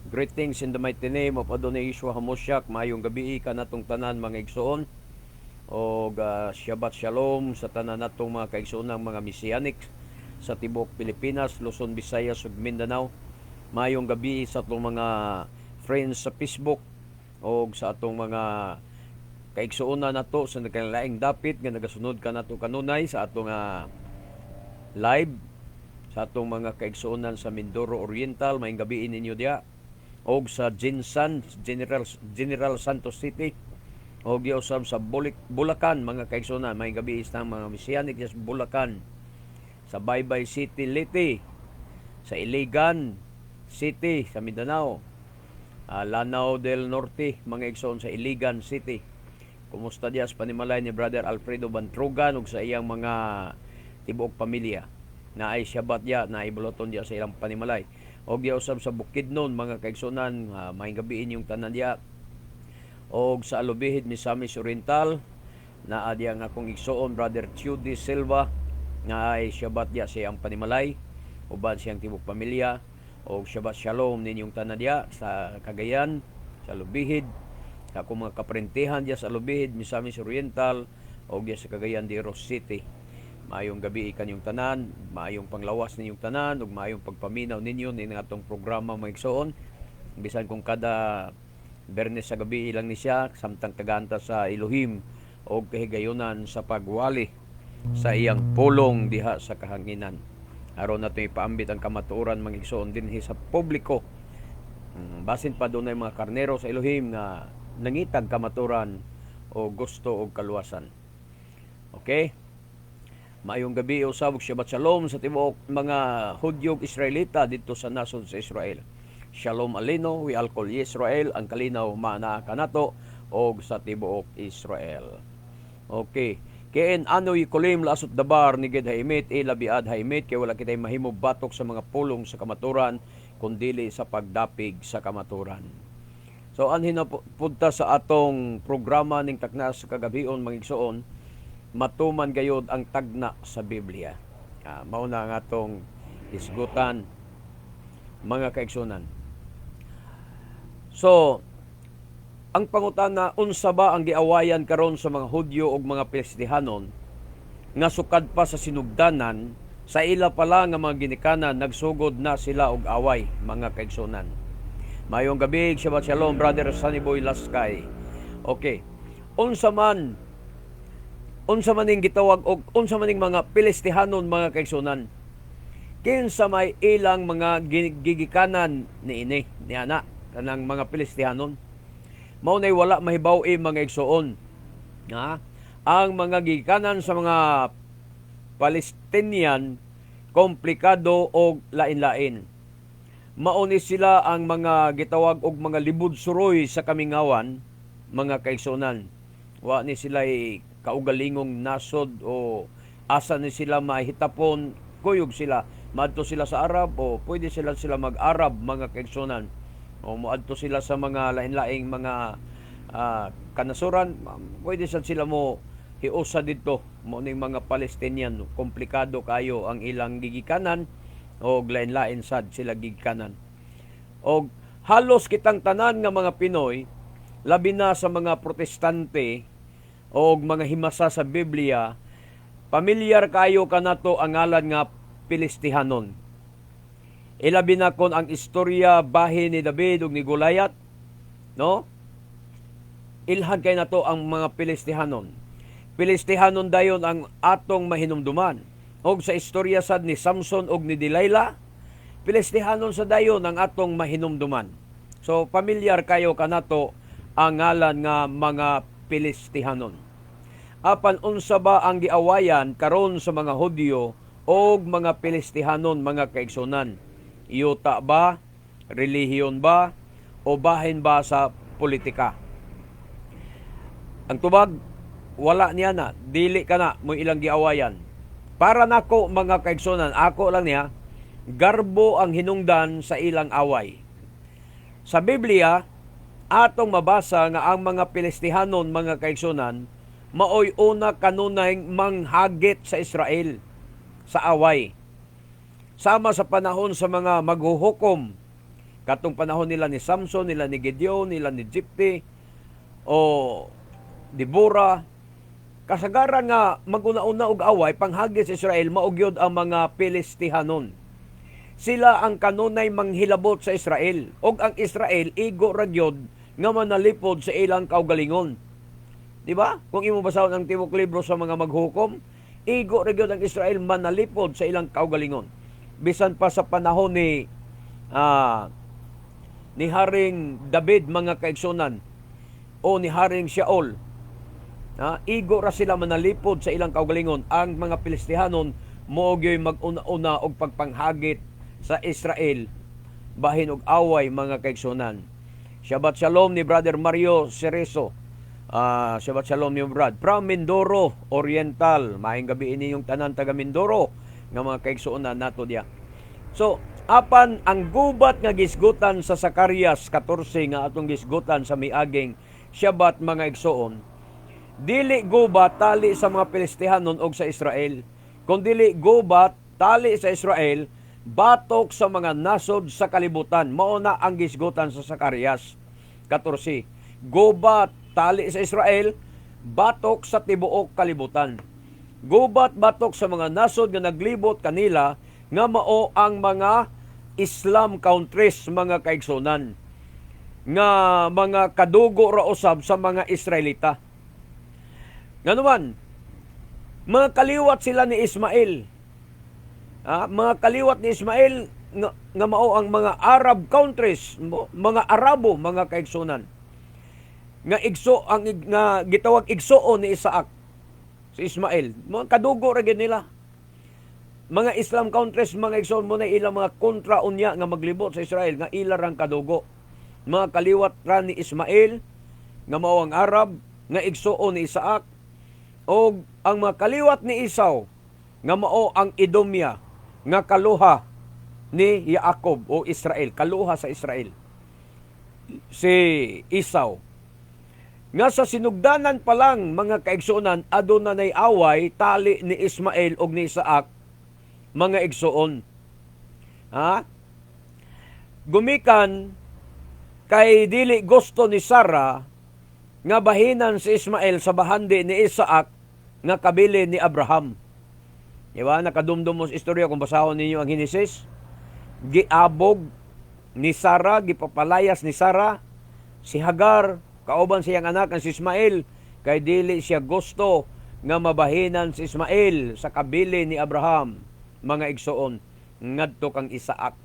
Greetings in the mighty name of Adonai Yeshua HaMoshiach. Maayong gabii kanatong tanan, mga igsoon. Og Shabbat Shalom sa tanan natong mga kaigsoonang mga Messianic sa tibuok Pilipinas, Luzon, Visayas ug Mindanao. Maayong gabii sa atong mga friends sa Facebook og sa atong mga kaigsuonan nato sa nagkalaing dapit nga nagasunod kanato kanunay sa atong live, sa atong mga kaigsuonan sa Mindoro Oriental, maayong gabii ninyo diya, og sa GenSan, General Santos City, og giusab sa Bulacan, mga kaigsuonan, maayong gabii sa mga Messianic sa Bulacan, sa Baybay City, Leyte, sa Iligan City sa Mindanao, Lanao del Norte, mga igsoon sa Iligan City. Kumusta diya sa panimalay ni Brother Alfredo Bantrugan ug sa iyang mga tibuok pamilya? Naay Shabbat diya, naay buluhaton diya sa ilang panimalay. Og usab sa Bukidnon, mga kaigsunan, maayong gabii inyong tanan diya. Og sa Alubijid, Misamis Oriental, naa diya ang akong igsoon Brother Judy Silva, nga ay Shabbat diya sa iyang panimalay uban siyang tibuok pamilya, og Shabbat Shalom ninyong tanan diya sa Cagayan, sa Alubijid, sa akong mga kaparintihan diya sa Alubijid, Misamis Oriental, og diya sa Cagayan de Oro City. Maayong gabii kanyong tanan, maayong panglawas ninyong tanan, ug maayong pagpaminaw ninyo ning atong programa, mga igsoon. Bisan kung kada Biyernes sa gabi lang ni siya, samtang tagaanta sa Elohim og kahigayonan sa pagwali sa iyang pulong diha sa kahanginan. Aron nato ipaambit ang kamatuoran, mga igsoon, dinhi sa publiko. Basin pa dunay mga karnero sa Elohim nga nangitag kamatuoran o gusto og kaluwasan. Okay? Maayong gabii usab ug Shabbat Shalom sa tibuok mga Hudyo ug Israelita didto sa nasod sa Israel. Shalom Aleinu we al kol Israel, ang kalinaw maanaa kanato og sa tibuok Israel. Okay. Ki en anu yekolim laasot dabar neged haemet ela bead haemet, kay wala kitay mahimo batok sa mga pulong sa kamaturan kun dili sa pagdapig sa kamaturan. So anhin na punta sa atong programa ning takna sa kagabion, mga igsoon, matuman gayod ang tagna sa Biblia? Mao na ang atong hisgutan, mga kaigsunan. So, ang pangutana, unsa ba ang giawayan karon sa mga Hudyo ug mga Pilistihanon nga sukad pa sa sinugdanan sa ila pala nga mga ginikanan nagsugod na sila og away, mga kaigsunan? Maayong gabii, Shabbat Shalom, Brother Sunny Boy Laskay. Okay. Unsa man ning gitawag og unsa man ning mga Pilistihanon, mga kaigsunan? Kinsa may ilang mga gigikanan niini niana kanang mga Pilistihanon? Mao nay wala mahibaw-i, mga igsoon. Nga ang mga gigikanan sa mga Palestinian komplikado og lain-lain. Mao ni sila ang mga gitawag og mga libud suroy sa kamingawan, mga kaigsunan. Wa ni sila kaugalingong nasod o asa ni sila mahitapon, kuyog sila. Maadto sila sa Arab o pwede sila sila mag-Arab, mga kaigsunan. O moadto sila sa mga lain-laing mga kanasuran, pwede sad sila mo hiusa didto. Mao ning mga Palestinian, komplikado kayo ang ilang gigikanan og lain-lain sad sila gigikanan. Og halos kitang tanan nga mga Pinoy, labi na sa mga Protestante og mga himasa sa Biblia, pamilyar kayo kanato ang ngalan nga Pilistihanon. Ilabi na kon ang istorya bahin ni David ug ni Goliath, no? Ilhan kay nato ang mga Pilistihanon. Pilistihanon dayon ang atong mahinumduman. Og sa istorya sad ni Samson ug ni Delilah, Pilistihanon sa dayon ang atong mahinumduman. So pamilyar kayo kanato ang ngalan nga mga Pilistihanon. Apan unsa ba ang giawayan karon sa mga Hudyo og mga Pilistihanon, mga kaigsunan? Yuta ba? Relihiyon ba? O bahin ba sa politika? Ang tubag, wala niya na. Dili ka na mo ilang giawayan. Para nako, mga kaigsunan, ako lang niya, garbo ang hinungdan sa ilang away. Sa Biblia, atong mabasa nga ang mga Pilistihanon, mga kaigsunan, maoy una kanunay manghagit sa Israel sa away. Sama sa panahon sa mga maghuhukom, Katong panahon nila ni Samson, nila ni Gideon, nila ni Jephthah o Deborah, kasagaran nga maguna-una og away panghagit sa Israel mao gyud ang mga Pilistihanon. Sila ang kanunay manghilabot sa Israel ug ang Israel igo ra gyud nga manalipod sa ilang kaugalingon. Di ba? Kung imo basahon ang tibuok libro sa mga maghukom, igo ra gyud ang Israel manalipod sa ilang kaugalingon. Bisan pa sa panahon ni Haring David, mga kaigsunan, o ni Haring Shaul, igo ra sila manalipod sa ilang kaugalingon. Ang mga Pilistihanon mao gyoy mag-una-una og pagpanghagit sa Israel bahin og away, mga kaigsunan. Shabbat Shalom ni Brother Mario Cerezo. Shabbat Shalom ni Brad. From Mindoro Oriental. Maayong gabii ninyong tanan taga Mindoro nga mga kaigsuonan nato diya. So, apan ang gubat nga gisgutan sa Zacarias 14 nga atong gisgutan sa miaging Shabbat, mga igsoon, dili gubat tali sa mga Pilistihanon og sa Israel, kundili gubat tali sa Israel batok sa mga nasod sa kalibutan. Mao na ang gisgutan sa Zacarias 14. Gubat tali sa Israel batok sa tibuok kalibutan. Gubat batok sa mga nasod nga naglibot kanila nga mao ang mga Islam countries, mga kaigsunan, nga mga kadugo ra usab sa mga Israelita. Nganuman, mga kaliwat sila ni Ismael. Mga kaliwat ni Ismael nga mao ang mga Arab countries, mga Arabo, mga kaigsunan. Nga igso ang nga gitawag igsuon ni Isaac si Ismael. Mga kadugo ra gyud nila. Mga Islam countries, mga igsoon, mao na ilang mga kontra unya nga maglibot sa Israel nga ila rang kadugo. Mga kaliwat ra ni Ismael nga mao ang Arab nga igsuon ni Isaac og ang mga kaliwat ni Esau nga mao ang Edomia nga kaluha ni Jacob o Israel, kaluha sa Israel. Si Esau. Nga sa sinugdanan pa lang, mga kaigsuonan, aduna nay away tali ni Ismael og ni Isaac, mga igsuon. Ha? Gumikan kay dili gusto ni Sarah nga bahinan si Ismael sa bahandi ni Isaac nga kabili ni Abraham. Di ba? Nakadumdum mo sa istorya kung basahon ninyo ang Genesis. Giabog ni Sarah, gipapalayas ni Sarah si Hagar, kauban siyang anak ang si Ismael, kay dili siya gusto nga mabahinan si Ismael sa kabili ni Abraham, mga igsoon, ngadto kang Isaac.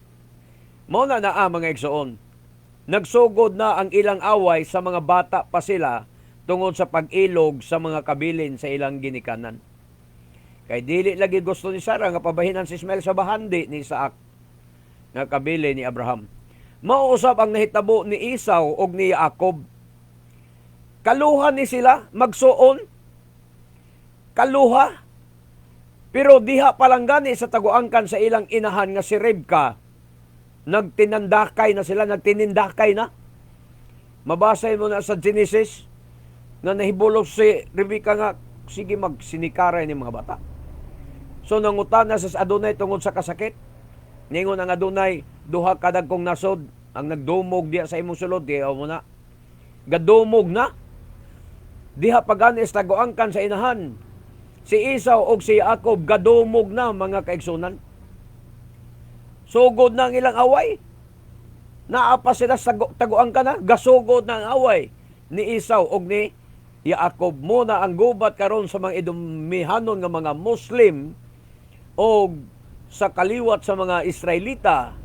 Mao na naa, mga igsoon. Nagsugod na ang ilang away sa mga bata pa sila tungod sa pag-ilog sa mga kabilin sa ilang ginikanan. Kay dili lagi gusto ni Sarah nga pabahinan si Ismael sa bahandi ni Isaac nga kabili ni Abraham. Mao usab ang nahitabo ni Esau og ni Jacob. Kaluha ni sila magsuon. Kaluha. Pero diha pa lang gani sa taguangkan sa ilang inahan nga si Rebka, nagtinandakay na sila, nagtinindakay na. Mabasa mo na sa Genesis nga nahibulog si Rebecca nga sige magsinikaray ni mga bata. So nangutana sa Adonai tungod sa kasakit. Ningon ang Adonai, duha ka dagkong nasod ang nagdumog diha sa imong sulod, diha mo na. Gadumog na. Diha pa gani sa taguangkan sa inahan. Si Esau og si Jacob gadumog na, mga kaigsunan. Sugod na ang ilang away. Naa pa sila sa taguangkan na, gasugod na ang away ni Esau og ni Jacob. Mao na ang gubat karon sa mga Edomihanon nga mga Muslim og sa kaliwat sa mga Israelita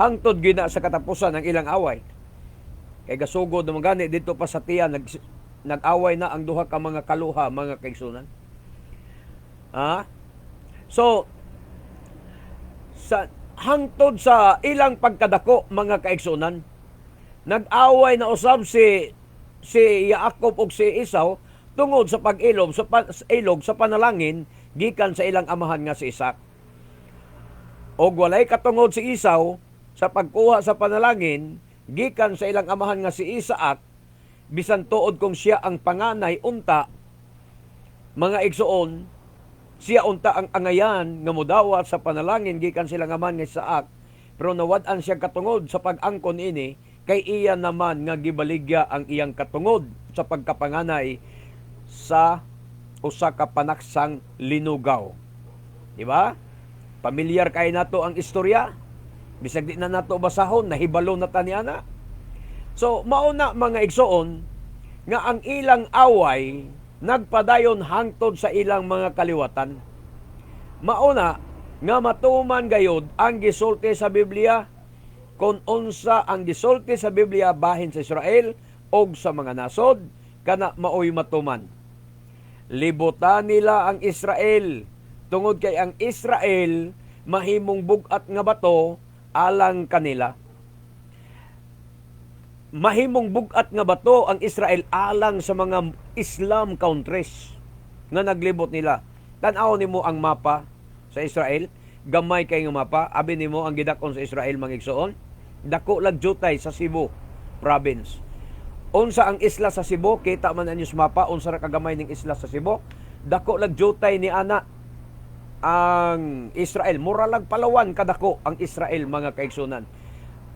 hangtod gina sa katapusan ng ilang away. Kay gasugod naman gani dito pa sa tiyan nag-away na ang duha ka mga kaluha, mga kaigsunan. Ha? So sa hangtod sa ilang pagkadako, mga kaigsunan, nag-away na usab si Jacob ug si Esau tungod sa pag-ilob sa ilog sa panalangin gikan sa ilang amahan nga si Isaac. Og walay katungod si Esau sa pagkuha sa panalangin gikan sa ilang amahan nga si Isaac, bisan tuod kung siya ang panganay unta, mga igsoon, siya unta ang angayan nga mudawat sa panalangin gikan silang amahan nga Isaac. Pero nawad-an siya katungod sa pag-angkon ini kay iya naman nga gibaligya ang iyang katungod sa pagkapanganay sa usa ka panaksang linugaw. Di ba? Pamilyar kay nato ang istorya. Bisag di na nato basahon, nahibalo na ta niana. So, mao na, mga igsoon, nga ang ilang away nagpadayon hangtod sa ilang mga kaliwatan. Mao na nga matuman gayod ang gisulti sa Biblia kung unsa ang gisulti sa Biblia bahin sa Israel og sa mga nasod, kana maoy matuman. Libutan nila ang Israel tungod kay ang Israel mahimong bug-at nga bato alang kanila. Mahimong bug-at nga bato ang Israel alang sa mga Islam countries nga naglibot nila. Tan-aw nimo ang mapa sa Israel, gamay kay nga mapa, abi nimo ang gidak-on sa Israel, mga igsoon. Dako lag jutay sa Cebu province. Unsa ang isla sa Cebu, kita man ninyo sa mapa unsa ra kagamay ning isla sa Cebu. Dako lag jutay ni ana ang Israel. Mura lag Palawan kadako ang Israel, mga kaigsunan.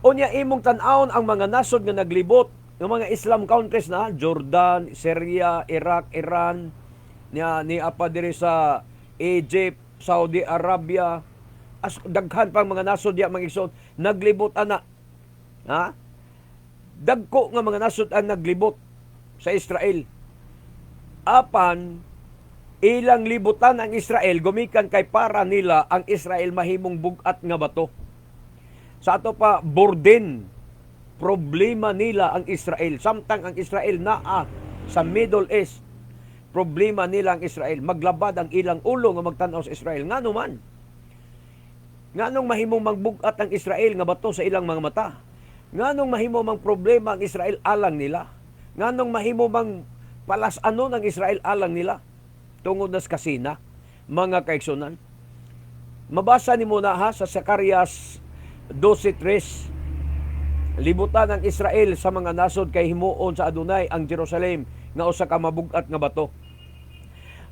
Unya imong tan-awon ang mga nasod nga naglibot ng mga Islam countries na Jordan, Syria, Iraq, Iran, niya ni apa diri sa Egypt, Saudi Arabia, as daghan pang mga nasod diya, mga igsoon, naglibot ana. Ha? Dagko nga mga nasod ang naglibot sa Israel. Apan ilang libutan ang Israel gumikan kay para nila ang Israel mahimong bug-at nga bato. Sa ato pa burden, problema nila ang Israel. Samtang ang Israel naa sa Middle East, problema nila ang Israel. Maglabad ang ilang ulo nga magtan-aw sa Israel. Ngano man? Nganong mahimong magbug-at ang Israel nga bato sa ilang mga mata? Nganong mahimo mang problema ang Israel alang nila? Nganong mahimo mang palas-anon ang Israel alang nila? Tungod nas kasina, mga kaigsunan. Mabasa nimo na ha sa Zacarias 12:3. Libutan ang Israel sa mga nasod kay himuon sa Adunay ang Jerusalem nga usa ka mabug-at nga bato.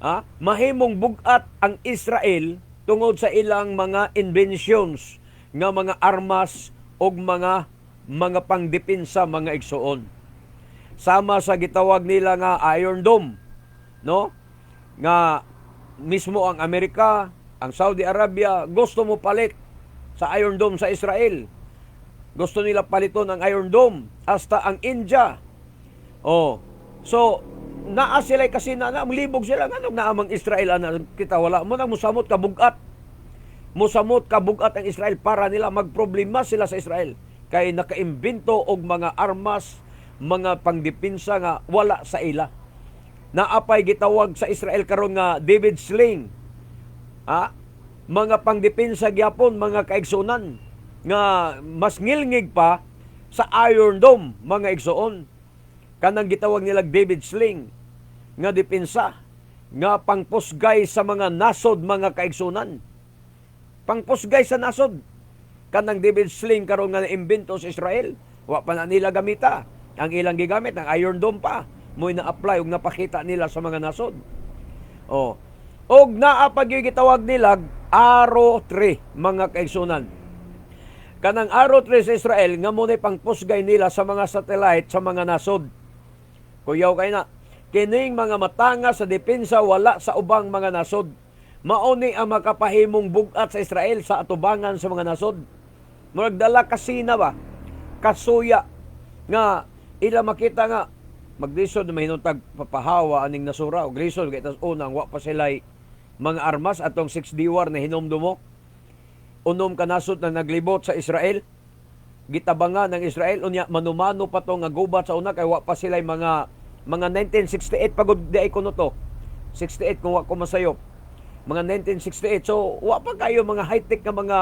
Ha? Mahimong bug-at ang Israel tungod sa ilang mga inventions nga mga armas og mga pangdepensa, mga igsoon. Sama sa gitawag nila nga Iron Dome, no? Nga mismo ang Amerika, ang Saudi Arabia gusto mo palit sa Iron Dome sa Israel. Gusto nila paliton ang Iron Dome hasta ang India. Oh. So naa sila kasi na libog sila nganong naa mang Israel ana kita wala mo nang musamot ka bugat. Musamot ka bugat ang Israel para nila, magproblema sila sa Israel kay nakaimbento og mga armas, mga pangdepensa nga wala sa ila. Naapay gitawag sa Israel karon nga David Sling. Ha? Mga pangdepensa gyapon, mga kaigsunan, nga mas ngilngig pa sa Iron Dome, mga igsoon. Kanang gitawag nila David Sling nga depensa nga pangpusgay sa mga nasod, mga kaigsunan. Pangpusgay sa nasod. Kanang David Sling karon nga naimbento sa Israel, wa pa na nila gamita. Ang ilang gigamit ang Iron Dome pa. Mo'y na-apply ug napakita nila sa mga nasod. Oh. Og naa pa gyud gitawag nila Arrow 3, mga kaigsunan. Kanang Arrow 3 sa Israel nga mo pangpusgay nila sa mga satellite sa mga nasod. Kuyaw kay na. Kining mga matanga sa depensa wala sa ubang mga nasod. Mao ni ang makapahimong bug-at sa Israel sa atubangan sa mga nasod. Murag dala kasina ba? Kasuya nga ila makita nga maglisod na mahinuntag papahawa aning nasura og lisod kay tas unang wa pa sila'y mga armas atong 6D war na hinumdum mo. 6 ka nasod na naglibot sa Israel. Gitabangan ng Israel, unya manumano pa to nga gubat sa una kay wa pa sila'y mga 1968 pagod di ay kuno to. 68 kung wa ko masayop. Mga 1968. So wa pa kayo mga high-tech nga mga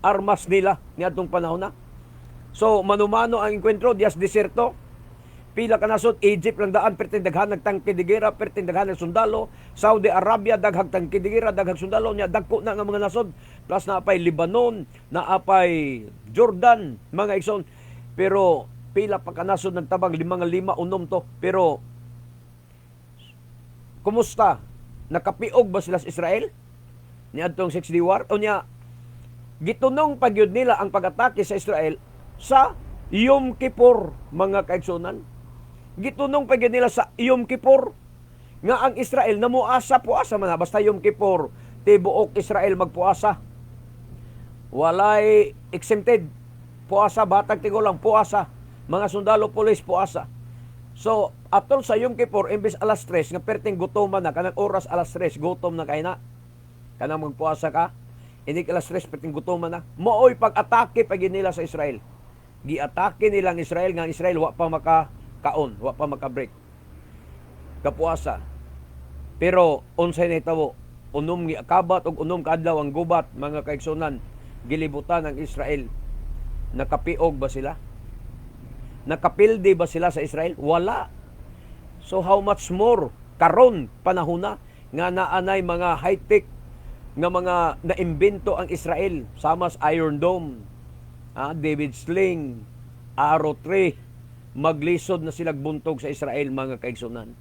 armas nila niadtong panahon na. So manumano ang enkwentro dias diserto. Pila ka nasod, Egypt lang daan, perting daghan ng tangke de gera, perting daghan ng sundalo. Saudi Arabia, daghang tangke de gera, daghang sundalo niya, dagko na nga mga nasod. Plus naapay Lebanon, naapay Jordan, mga igsoon. Pero pila pa ka nasod nagtabang, lima nga lima, 6 to. Pero kumusta? Nakapiog ba sila sa Israel? Niadtong 6D war? O niya, Gitunong pa gyud nila ang pag-atake sa Israel sa Yom Kippur, mga kaigsunan. Gitunong pa gyud nila sa Yom Kippur nga ang Israel namuasa, puasa man na, basta Yom Kippur, tibuok Israel magpuasa. Walay exempted. Puasa, batag, tigulang, puasa. Mga sundalo, pulis, puasa. So, atol sa Yom Kippur, imbes alas 3, nga perting gutoman na, kanang oras alas 3, gutom na kay na. Kanang magpuasa ka, inig alas 3, perting gutoman na. Maoy pag-atake pa gyud nila sa Israel. Giatake nila ang Israel nga ang Israel wa pa makakaon, wa pa maka-break. Kapuasa. Pero unsay nahitabo? 6 giakabat og 6 ka adlaw ang gubat, mga kaigsunan, gilibutan ang Israel. Nakapiog ba sila? Nakapildi ba sila sa Israel? Wala. So how much more karon panahona nga naanay mga high-tech nga mga naimbento ang Israel sama sa Iron Dome, David Sling, Arrow 3, maglisod na silag buntog sa Israel, mga kaigsunan.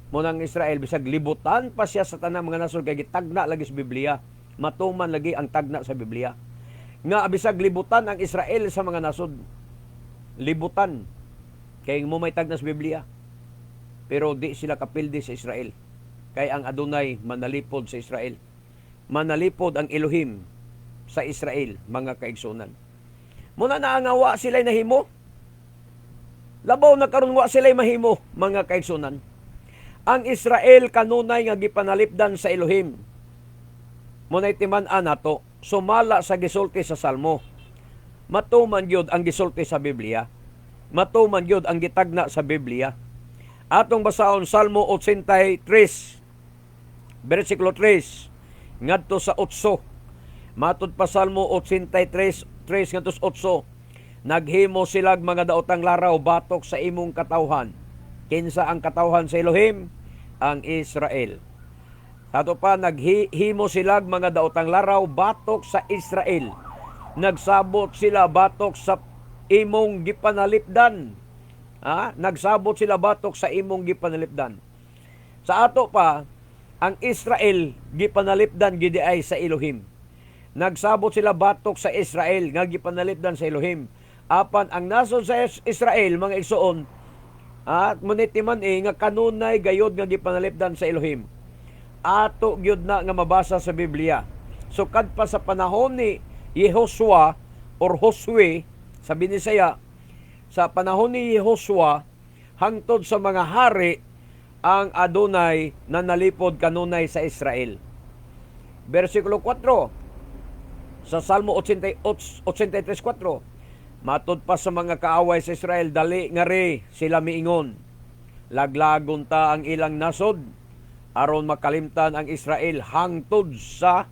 Mo nang Israel bisag libutan pa siya sa tanang mga nasod kay gitagna lagi sa Biblia. Matuman lagi ang tagna sa Biblia. Nga bisag libutan ang Israel sa mga nasod. Libutan kay mo may tagna sa Biblia. Pero di sila kapildi sa Israel. Kay ang Adonai manalipod sa Israel. Manalipod ang Elohim sa Israel, mga kaigsunan. Muna na nga wa sila'y nahimo. Labaw na karon wa sila'y mahimo, mga kaigsunan. Ang Israel kanunay nga gipanalipdan sa Elohim. Muna'y timan-an nato, sumala sa gisulti sa Salmo. Matuman gyud ang gisulti sa Biblia. Matuman gyud ang gitagna sa Biblia. Atong basahon Salmo 83, versikulo 3 ngadto sa 8. Matud pa Salmo 83, 3 ngadto sa 8. Naghimo silag mga daotang laraw batok sa imong katawhan. Kinsa ang katawhan sa Elohim? Ang Israel. Ato pa, naghimo silag mga daotang laraw batok sa Israel. Nagsabot sila batok sa imong gipanalipdan. Ha? Nagsabot sila batok sa imong gipanalipdan. Sa ato pa, ang Israel gipanalipdan gidi ay sa Elohim. Nagsabot sila batok sa Israel nga gipanalipdan sa Elohim. Apan ang nasod sa Israel, mga igsoon, at muniti man eh, nga kanunay gayod nga gipanalipdan sa Elohim. Ato gyud na nga mabasa sa Biblia. Sukad pa sa panahon ni Yehoshua or Josue sa Binisaya, sa panahon ni Yehoshua hangtod sa mga hari, ang Adonai na nalipod kanunay sa Israel. Versikulo 4 sa Salmo 88, 83:4. Matud pa sa mga kaaway sa Israel, "Dali ngari," sila miingon. "Laglagon ta ang ilang nasod aron makalimtan ang Israel hangtod sa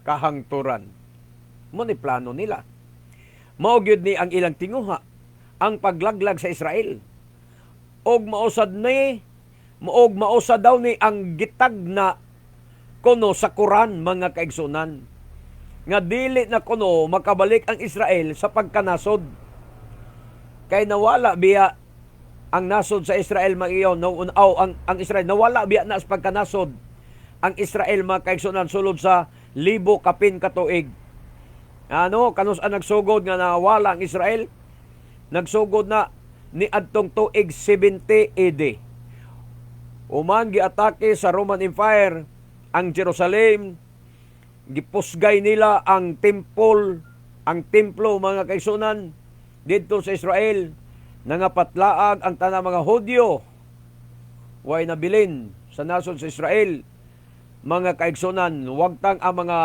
kahangturan." Mo ni plano nila. Mao gyud ni ang ilang tinguha, ang paglaglag sa Israel. Og mausad daw ni ang gitagna kuno sa Quran, mga kaigsunan, nga dili na kuno makabalik ang Israel sa pagkanasod. Kay nawala biya ang nasod sa Israel magiyon no, aw, ang Israel nawala biya na sa pagkanasod ang Israel, mga kaigsunan, sulod sa libo kapin katuig. Ano, kanus ang nagsugod nga nawala ang Israel? Nagsugod na ni adtong tuig 70 AD. Uman giatake sa Roman Empire ang Jerusalem, gipusgay nila ang temple, ang templo, mga kaigsunan, didto sa Israel. Nangapatlaag ang tanang mga Hudyo. Way nabilin sa nasod sa Israel. Mga kaigsunan, wagtang ang mga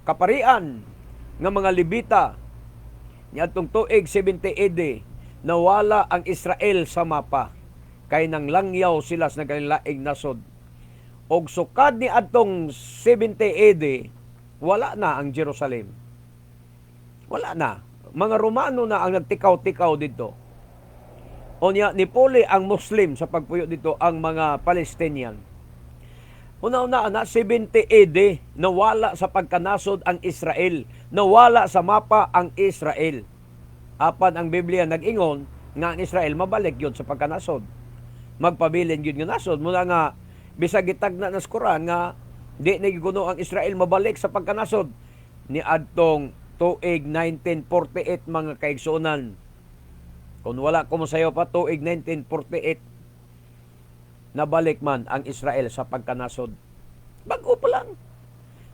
kaparian nga mga Levita. Niadtong tuig 70 AD, nawala ang Israel sa mapa kay nang langyaw sila sa nagkalaing nasod. Og sukad ni adtong 70 AD, wala na ang Jerusalem. Wala na. Mga Romano na ang nagtikaw-tikaw dito. Unya nipuli ang Muslim sa pagpuyo dito, ang mga Palestinian. Una-una na 70 AD, nawala sa pagkanasod ang Israel. Nawala sa mapa ang Israel. Apan ang Biblia nag-ingon nga ang Israel mabalik yun sa pagkanasod. Magpabilin yun nga nasod. Muna nga bisag gitagna na sa Quran nga di na gikuno ang Israel mabalik sa pagkanasod. Ni adtong tuig 1948, mga kaigsuonan. Kung wala ko mosayaw pa, tuig 1948 nabalik man ang Israel sa pagkanasod. Bago pa lang.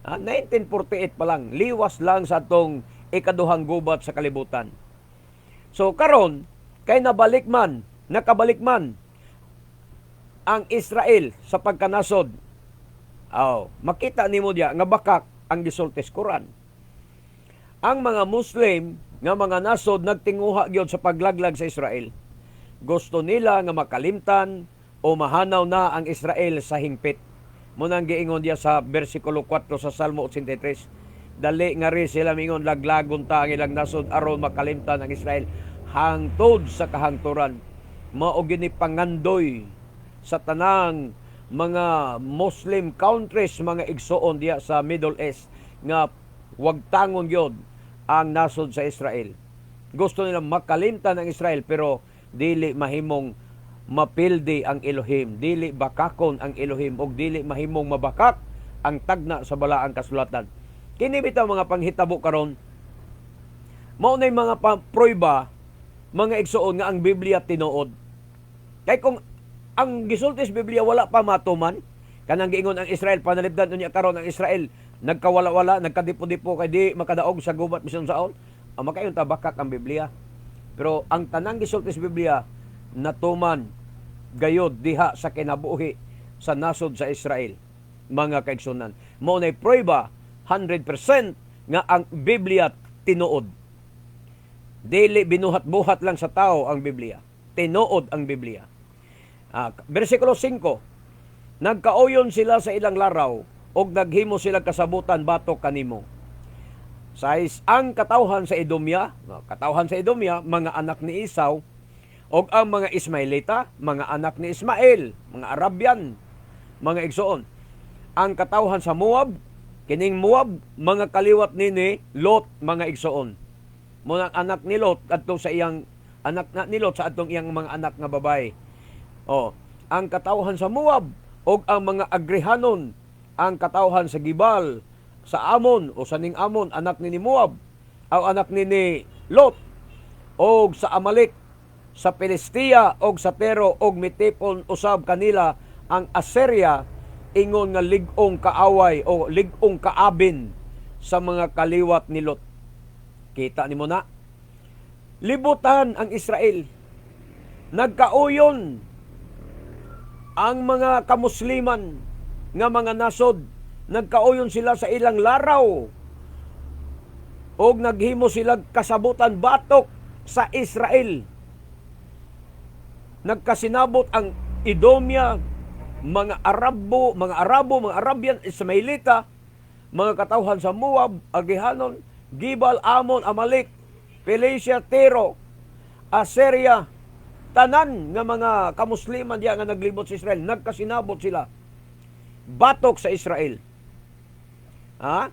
1948 pa lang, liwas lang sa atong ikaduhang gubat sa kalibutan. So karon kay nabalik man, nakabalik man ang Israel sa pagkanasod. Oh, makita nimo diya nga bakak ang gisulti sa Quran. Ang mga Muslim nga mga nasod nagtinguha gyud sa paglaglag sa Israel. Gusto nila nga makalimtan o mahanaw na ang Israel sa hingpit. Mao nang giingon diya sa versikulo 4 sa Salmo 83. Dali nga rin sila mingon, "Laglagon ta ang ilang nasod aron makalimtan ang Israel hangtod sa kahangturan." Mao gini pangandoy sa tanang mga Muslim countries, mga igsuon, diya sa Middle East nga wagtangon gyud ang nasod sa Israel. Gusto nila makalimtan ang Israel, pero dili mahimong mapildi ang Elohim, dili bakakon ang Elohim ug dili mahimong mabakak ang tagna sa balaang kasulatan. Kini bitaw mga panghitabo karon, mao nay mga prueba, mga igsuon, nga ang Biblia tinuod. Kay kung ang gisulti sa Biblia wala pa matuman, kanang giingon ang Israel panalipdan, unya karon ang Israel nagkawala-wala, nagkadipo-dipo kay di makadaog sa gubat bisan saon, ang makaingon ta bakak ang Biblia. Pero ang tanang gisulti sa Biblia natuman gayod diha sa kinabuhi sa nasod sa Israel, mga kaigsunan. Mao nay prueba 100% nga ang Biblia tinuod. Dili binuhat-buhat lang sa tao ang Biblia. Tinuod ang Biblia. Versikulo 5. Nagkauyon sila sa ilang laraw ug naghimo sila kasabutan batok kanimo. Sais, ang katawhan sa Edomya, no, katawhan sa Edomya, mga anak ni Esau, ug ang mga Ismaelita, mga anak ni Ismael, mga Arabian, mga igsoon. Ang katawhan sa Moab, kining Moab, mga kaliwat ni Lot, mga igsoon. Mao nang anak ni Lot adto sa iyang anak na ni Lot sa atong iyang mga anak nga babae. Oh, ang katawhan sa Moab ug ang mga Agrihanon, ang katawhan sa Gibal, sa Amon o sa ning Amon, anak ni Moab, o anak ni Lot, og sa Amalek, sa Filistia og sa Tero, og mitipon usab kanila ang Assyria, ingon nga lig-ong kaaway o lig-ong kaabin sa mga kaliwat ni Lot. Kita nimo na. Libutan ang Israel. Nagkauyon ang mga kamusliman nga mga nasod. Nagkauyon sila sa ilang laraw og naghimo sila kasabutan batok sa Israel. Nagkasinabot ang Edomia, mga Arabo, mga Arabian, Ismailita, mga katawhan sa Moab, Agihanon, Gibal, Amon, Amalek, Felicia, Tiro, Assyria, tanan nga mga kamusliman diya nga naglibot sa Israel, nagkasinabot sila batok sa Israel. Ha?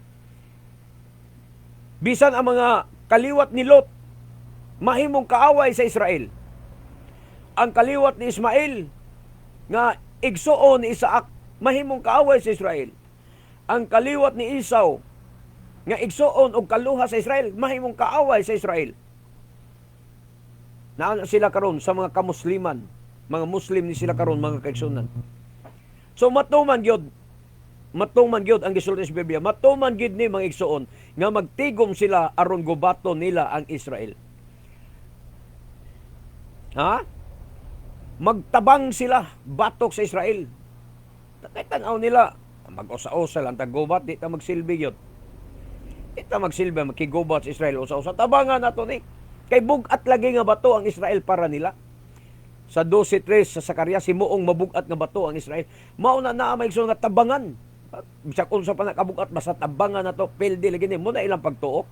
Bisan ang mga kaliwat ni Lot mahimong kaaway sa Israel. Ang kaliwat ni Ismael nga igsuon ni Isaac mahimong kaaway sa Israel. Ang kaliwat ni Esau nga igsuon og kaluha sa Israel mahimong kaaway sa Israel. Naa na sila karon sa mga kamusliman, mga Muslim ni sila karon, mga kaigsunan. So matuman gyud ang gisulti sa Biblia. Matuman gyud ni, mga igsuon, nga magtigom sila aron gubaton nila ang Israel. Ha? Magtabang sila batok sa Israel. Kay tan-aw nila, mag-usa-usa lang tag-gubat, di ta magsilbi gyud. Di ta magsilbi makigubat sa Israel usa-usa. Tabangan nato ni. Kay bug-at lagi nga bato ang Israel para nila. Sa 12:3 sa Zacarias, himuong mabugat nga bato ang Israel. Mao na naa may nga tabangan. Bisag unsa pa nakabugat, basta tabangan na to, pildi lagi ni mao na ilang pagtuo.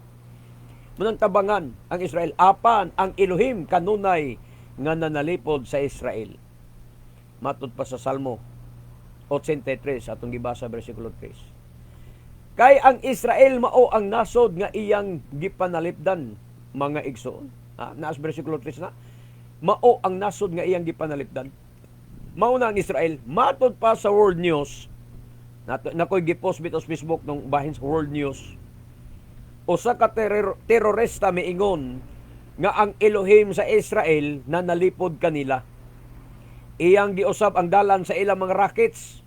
Mao nang tabangan ang Israel apan ang Elohim kanunay nga nanalipod sa Israel. Matud pa sa Salmo 83 atong gibasa, bersikulo 3. Kay ang Israel mao ang nasod nga iyang gipanalipdan, mga igsoon. Naas bersikulo 3 na. Mao ang nasod nga iyang gipanalipdan. Mao na ang Israel. Matod pa sa World News. Nato, nakoy gipost bitaw sa Facebook nung bahin sa World News. Usa ka terorista miingon nga ang Elohim sa Israel na nalipod kanila. Iyang giusab ang dalan sa ilang mga rockets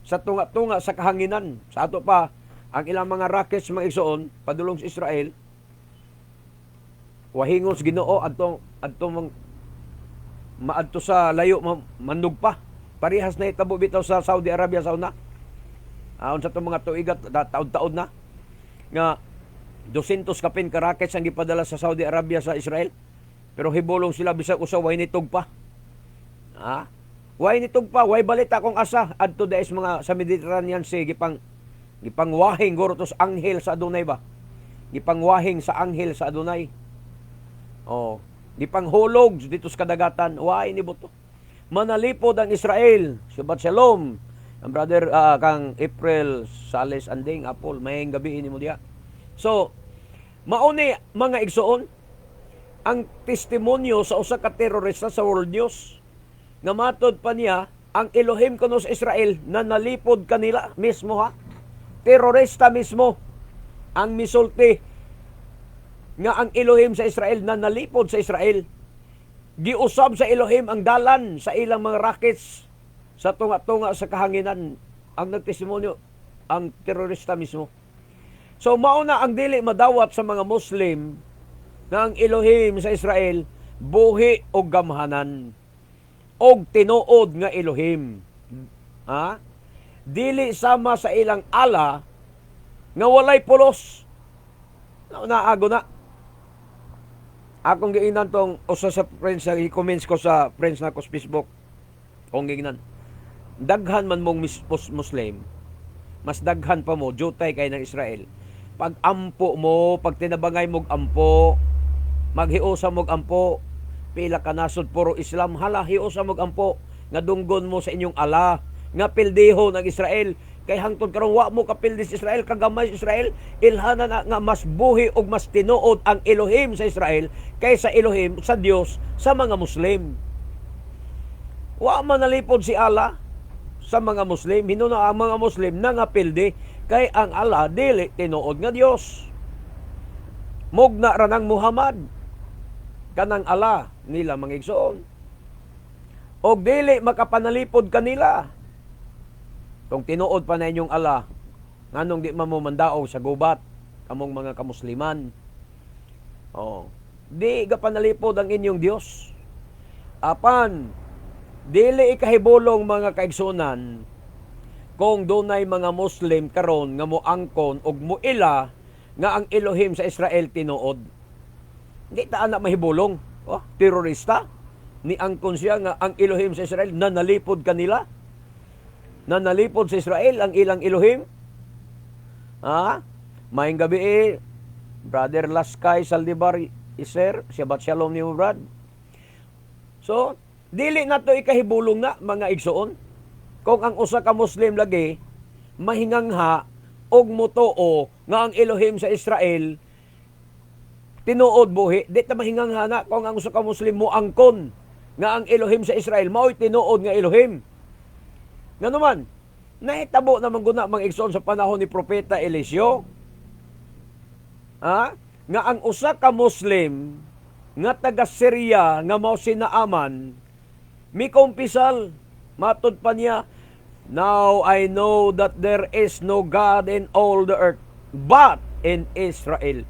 sa tunga-tunga sa kahanginan. Sa ato pa, ang ilang mga rockets, mga igsoon, padulong sa Israel, wahingon sa Ginoo adtong adtong maadto sa layo, manug pa. Parehas na itabo bitaw sa Saudi Arabia sa una. Unsa tong mga tuigat, taod-taod na nga 200 kapin ka rockets ang gipadala sa Saudi Arabia sa Israel. Pero hibulong sila bisag usa way nitug pa. Ha? Way nitug pa, way balita kung asa adto dais mga sa Mediterranean Sea, gipangwahing guro tos anghel sa Adunay ba? Gipangwahing sa anghel sa Adunay. Oh, gipanghulog dito sa kadagatan, way ni buto. Manalipod ang Israel. Shabbat shalom. Ang brother kang April Sales Anding Apple, mayeng gabi nimo diha. So, mauni, mga igsoon, ang testimonyo sa usa ka terorista sa World News nga matod pa niya ang Elohim kuno sa Israel na nalipod kanila mismo, ha. Terorista mismo ang misulti nga ang Elohim sa Israel na nalipod sa Israel. Giusab sa Elohim ang dalan sa ilang mga rockets sa tunga-tunga sa kahanginan. Ang nagtestimonyo, ang terorista mismo. So mauna ang dili madawat sa mga Muslim nga ang Elohim sa Israel buhi og gamhanan og tinuod nga Elohim. Ha? Dili sama sa ilang ala nga walay pulos. Naago na. Akong giingnan tong usa sa friends, i-comments ko sa friends nako sa Facebook. Akong giingnan. Daghan man mong Muslim, mas daghan pa mo jutay kay ng Israel. Pag ampo mo, pag tinabangay mog ampo, maghiusa mog ampo, pila ka nasod puro Islam, hala, hiusa mog ampo nga dunggon mo sa inyong ala nga pildiho ng Israel, kay hangtod karon wa mo kapildi sa Israel, kagamay sa Israel. Ilhanan na nga mas buhi ug mas tinuod ang Elohim sa Israel kaysa Elohim sa Dios sa mga Muslim. Wa man nalipod si Allah sa mga Muslim. Hinuna ang mga Muslim nangapildi kay ang Allah dili tinuod nga Dios. Mugna ra nang Muhammad kanang Allah nila, mga igsoon, og dili makapanalipod kanila. Kung tinuod pa na inyong Allah, nganong di man mo mandaog sa gubat kamong mga kamusliman? Oh, di ga panalipod ang inyong Dios. Apan dili ikahibulong, mga kaigsunan, kung dunay mga Muslim karon nga moangkon og muila nga ang Elohim sa Israel tinuod. Di ta ana mahibulong. Oh, terorista ni angkon siya nga ang Elohim sa Israel nanalipod kanila. Nanalipod sa Israel ang ilang Elohim. Ha? Maayong gabi eh, Brother Laskay Saldivar Iser, Shabbat Shalom nimo, brad. So, dili na to ikahibulong na, mga igsoon. Kung ang usa ka Muslim lagi mahingangha og motoo nga ang Elohim sa Israel tinuod buhi, di ta mahingangha na kung ang usa ka Muslim mo angkon nga ang Elohim sa Israel mao'y tinuod nga Elohim. Nga naman, nahitabo naman guna, mga igsoon, sa panahon ni Propeta Eliseo. Ha? Nga ang usa ka Muslim nga taga Syria nga mao si Naaman mikumpisal. Matud pa niya, "Now I know that there is no God in all the earth but in Israel."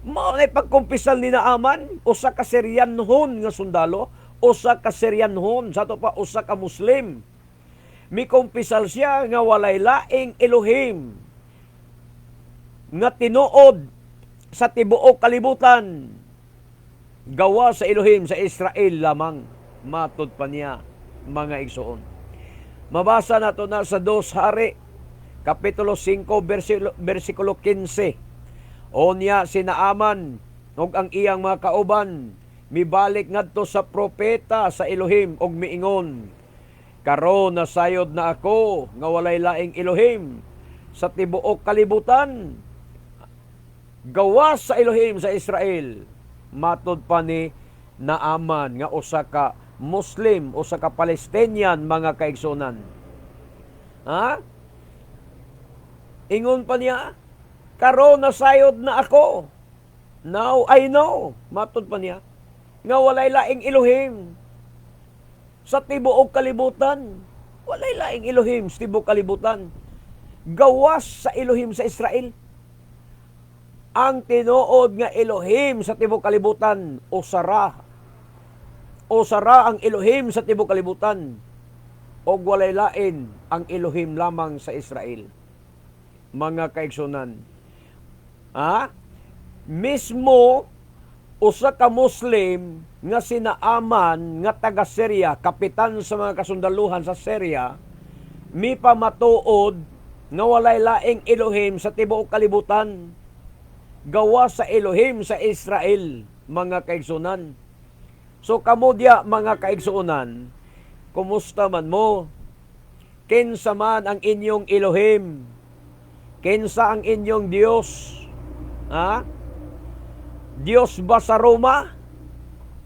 Mao na pagkumpisal ni Naaman, usa ka Syrianhon nga sundalo, usa ka Syrianhon, sa ato pa usa ka Muslim. Mikumpisal siya nga walay laing Elohim nga tinuod sa tibuok kalibutan gawa sa Elohim sa Israel lamang, matud pa niya, mga igsoon. Mabasa nato na sa Dos Hari kapitulo 5 versikulo 15. Onya si Naaman ug ang iyang mga kauban mibalik ngadto sa propeta sa Elohim ug miingon, "Karon nasayod na ako nga walay laing Elohim sa tibuok kalibutan gawas sa Elohim sa Israel." Matod pa ni Naaman nga usa ka Muslim, usa ka Palestinian, mga kaigsunan. Ha? Ingon pa niya, Karon nasayod na ako. Now I know, matod pa niya, nga walay laing Elohim sa tibuok kalibutan. Walay laing Elohim sa tibuok kalibutan gawas sa Elohim sa Israel. Ang tinuod nga Elohim sa tibuok kalibutan, usara. Usara ang Elohim sa tibuok kalibutan. Og walay lain, ang Elohim lamang sa Israel. Mga kaigsunan. Ha? Mismo usa ka Muslim nga si Naaman nga taga Syria, kapitan sa mga kasundaluhan sa Syria, mipamatuod nga walay laing Elohim sa tibuok kalibutan gawas sa Elohim sa Israel, mga kaigsunan. So kamo diya, mga kaigsunan, kumusta man mo? Kinsa man ang inyong Elohim? Kinsa ang inyong Dios? Ha? Dios ba sa Roma?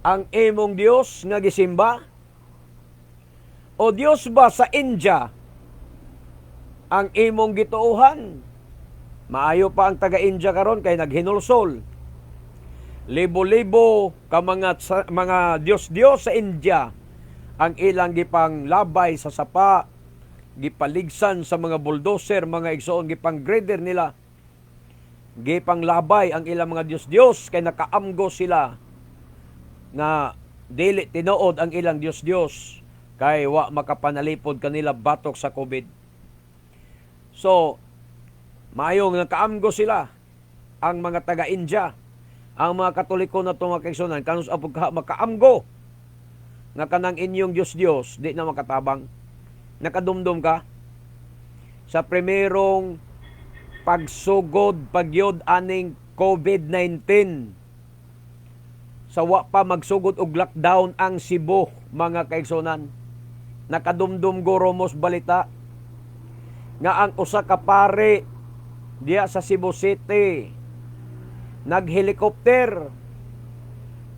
Ang imong Dios nga gisimba? O Dios ba sa India ang imong gituohan? Maayo pa ang taga-India karon kay naghinulsol. Libo-libo ka mga Dios-Dios sa India ang ilang gipang labay sa sapa, gipaligsan sa mga bulldozer, mga igsoon, gipang grader nila. Gipang labay ang ilang mga Dios-Dios kay nakaamgo sila nga dili tinuod ang ilang Dios-Dios kay wa makapanalipod kanila batok sa COVID. So, maayong nakaamgo sila ang mga taga-India, ang mga Katoliko na mga kaigsunan, kanus apog ka makaamgo nga kanang inyong Dios-Dios di na makatabang. Nakadumdum ka sa primerong pagsugod pagyod aning COVID-19, sa wa pa magsugod og lockdown ang Cebu, mga kaigsunan? Nakadumdum guro mos balita nga ang usa ka pare diya sa Cebu City naghelikopter,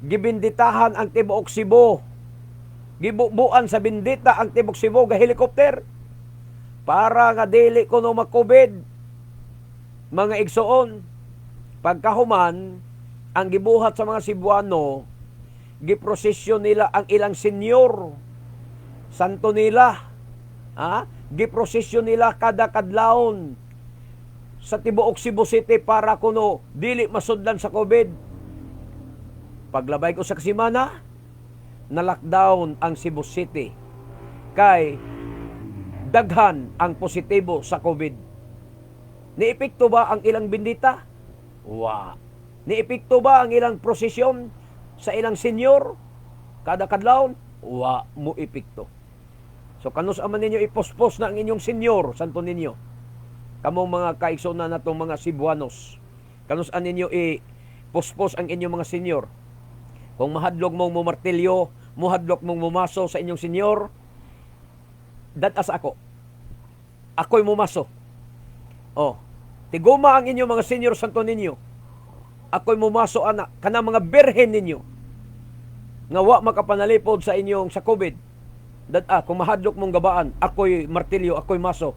gibinditahan ang tibuok Cebu, gibubuan sa bindita ang tibuok Cebu ga helikopter para nga dili kuno ma-COVID, mga igsoon. Pagkahuman, ang gibuhat sa mga Cebuano, giprosesyon nila ang ilang senyor, santo nila, ha? Giprosesyon nila kada kadlawon sa tibuok Cebu City para kuno dili masudlan sa COVID. Paglabay ko sa kasimana, na lockdown ang Cebu City kay daghan ang positibo sa COVID. Niepekto ba ang ilang bindita? Wa. Niepekto ba ang ilang prosesyon sa ilang senyor kada kadlawon? Wa mo epekto. So kanus aman ninyo ipospos na ang inyong senyor, Santo Niño? Kamong mga kaigsoon natong mga Cebuanos. Kanus an ninyo ipospos ang inyong mga senyor? Kung mahadlok mong mumartilyo, muhadlok mong mumaso sa inyong senyor, dadas ako. Ako'y mumaso. Oh, tiguma ang inyong mga senyor, Santo Niño. Ako'y mumaso ana kanang mga birhen ninyo nga wa makapanalipod sa inyong sa COVID. Dad-a, kung mahadlok mong gabaan, ako'y martilyo, ako'y maso.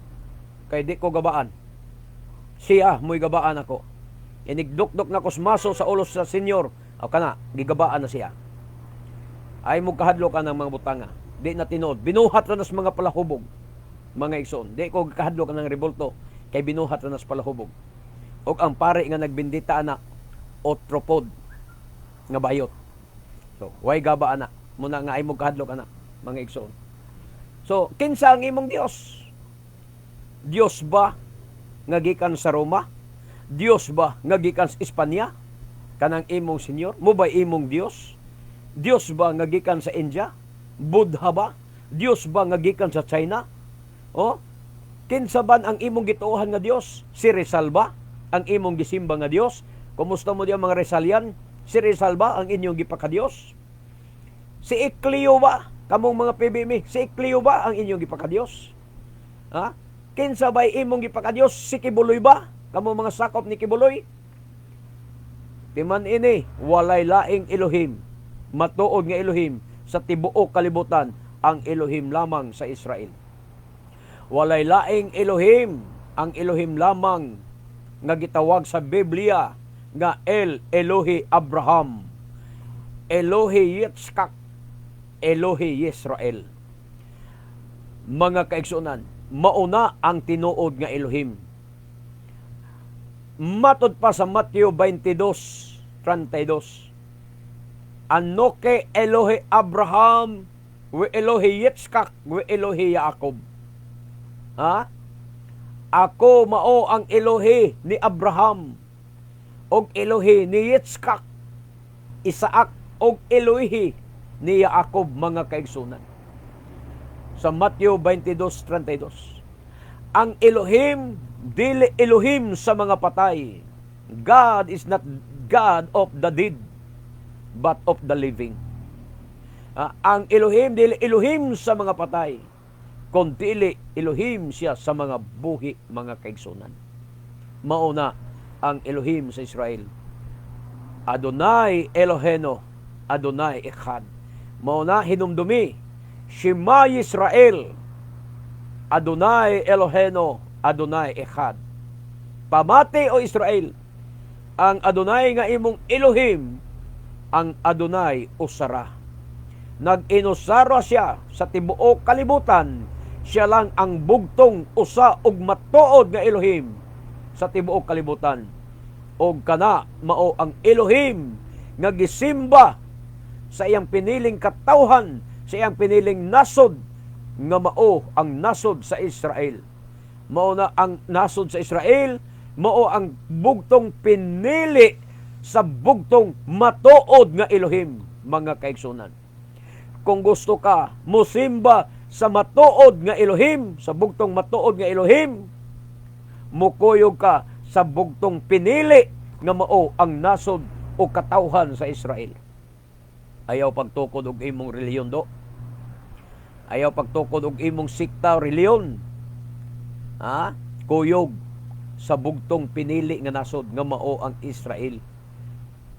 Kay di ko gabaan. Siya mo'y gabaan ako. Inigdukdok na kos maso sa ulos sa senyor. O kana, gigabaan na siya. Ay mo kahadlok ka ng mga butanga. Di na tinuod. Binuhat na nas mga palahubog, mga igsoon. Di ko kahadlok ng rebulto kay binuhat na nas palahubog. Og ang pare nga nagbindita ana, otro pod nga bayot. So, way gaba ana. Muna nga ay mo kahadlok ana, mga igsoon. So, kinsa ang imong Dios? Dios ba nga gikan sa Roma? Dios ba nga gikan sa Espanya? Kanang imong senyor? Mo ba imong Dios? Dios ba nga gikan sa India? Buddha ba? Dios ba nga gikan sa China? O? Kinsa ban ang imong gituohan nga Dios? Si Rizal ba ang imong gisimba nga Dios? Kumusta mo diya, mga Rizalian? Si Rizal ba ang inyong gipakadiyos? Si Ecleo ba? Kamong mga PBM, si Ecleo ba ang inyong gipakadiyos? Ha? Kinsa ba imong gipakadiyos? Si Quiboloy ba? Kamong mga sakop ni Quiboloy? Timan ini, walay laing Elohim, matuod nga Elohim sa tibuok kalibutan, ang Elohim lamang sa Israel. Walay laing Elohim, ang Elohim lamang nga gitawag sa Biblia nga El Elohi Abraham, Elohi Yitzchak, Elohi Israel. Mga kaigsuonan, mauna ang tinuod nga Elohim. Matod pa sa Matthew 22:32, "Anoki Elohi Abraham, we Elohi Yitzchak, we Elohi Jacob." Ha? Ako mao ang Elohi ni Abraham og Elohi ni Yitzchak, Isaac og Elohi ni Jacob, mga kaigsunan. Sa Matthew 22:32. Ang Elohim dili Elohim sa mga patay. God is not God of the dead but of the living. Ang Elohim dili Elohim sa mga patay, kundi Elohim siya sa mga buhi, mga kaigsunan. Mauna ang Elohim sa Israel. Adonai Eloheno, Adonai Echad. Mauna hinumdumi, Shema Yisrael, Adonai Eloheno, Adonai Echad. Pamati, o Israel, ang Adonai nga imong Elohim, ang Adonai usara. Nag-inusara siya sa tibuok kalibutan, siya lang ang bugtong usa og matuod nga Elohim sa tibuok kalibutan. Og kana mao ang Elohim nga gisimba sa iyang piniling katawhan, sa iyang piniling nasod nga mao ang nasod sa Israel. Mao na ang nasod sa Israel, mao ang bugtong pinili sa bugtong matuod nga Elohim, mga kaigsunan. Kung gusto ka musimba sa matuod nga Elohim, sa bugtong matuod nga Elohim, mukuyog ka sa bugtong pinili nga mao ang nasod o katawhan sa Israel. Ayaw pagtukod og imong relihiyon do. Ayaw pagtukod og imong sikta o relihiyon. Ha? Kuyog sa bugtong pinili nga nasod nga mao ang Israel.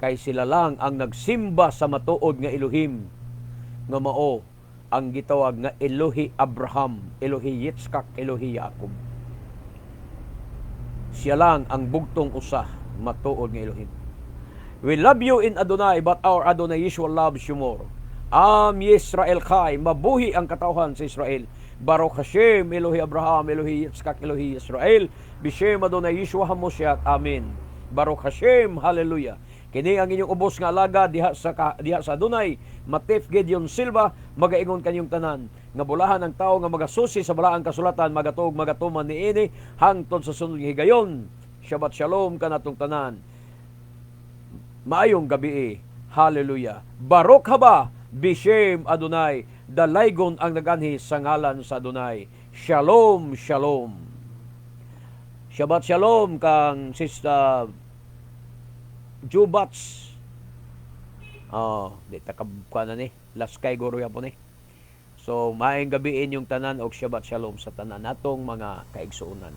Kay sila lang ang nagsimba sa matuod nga Elohim nga mao ang gitawag nga Elohi Abraham, Elohi Yitzchak, Elohi Jacob. Siya lang ang bugtong usa matuod nga Elohim. We love you in Adonai, but our Adonai Yeshua loves you more. Am Yisrael Chai, mabuhi ang katawhan sa Israel. Baruch Hashem, Elohi Abraham, Elohi Yitzchak, Elohi Israel, Bishem Adonai Yeshua HaMoshiach. Amen. Baruch Hashem, Hallelujah. Kini ang inyong ubos nga alaga diha sa Adonai, Matif Gideon Silva, magaingon kanyong tanan nga bulahan ang tao nga magasusi sa balaang kasulatan, magatuog, magatuman niini hangtod sa sunod nga higayon. Shabbat shalom kanatong tanan. Maayong gabi. Hallelujah. Baruch haba bishem Adonai. Dalaygon ang naganhi sa ngalan sa Adonai. Shalom, shalom. Shabbat shalom kang Sister Jubats. Oh, di ta ka na ni. Laskay guro ya po ni. So, maayong gabi inyong tanan og Shabbat shalom sa tanan natong mga kaigsuonan.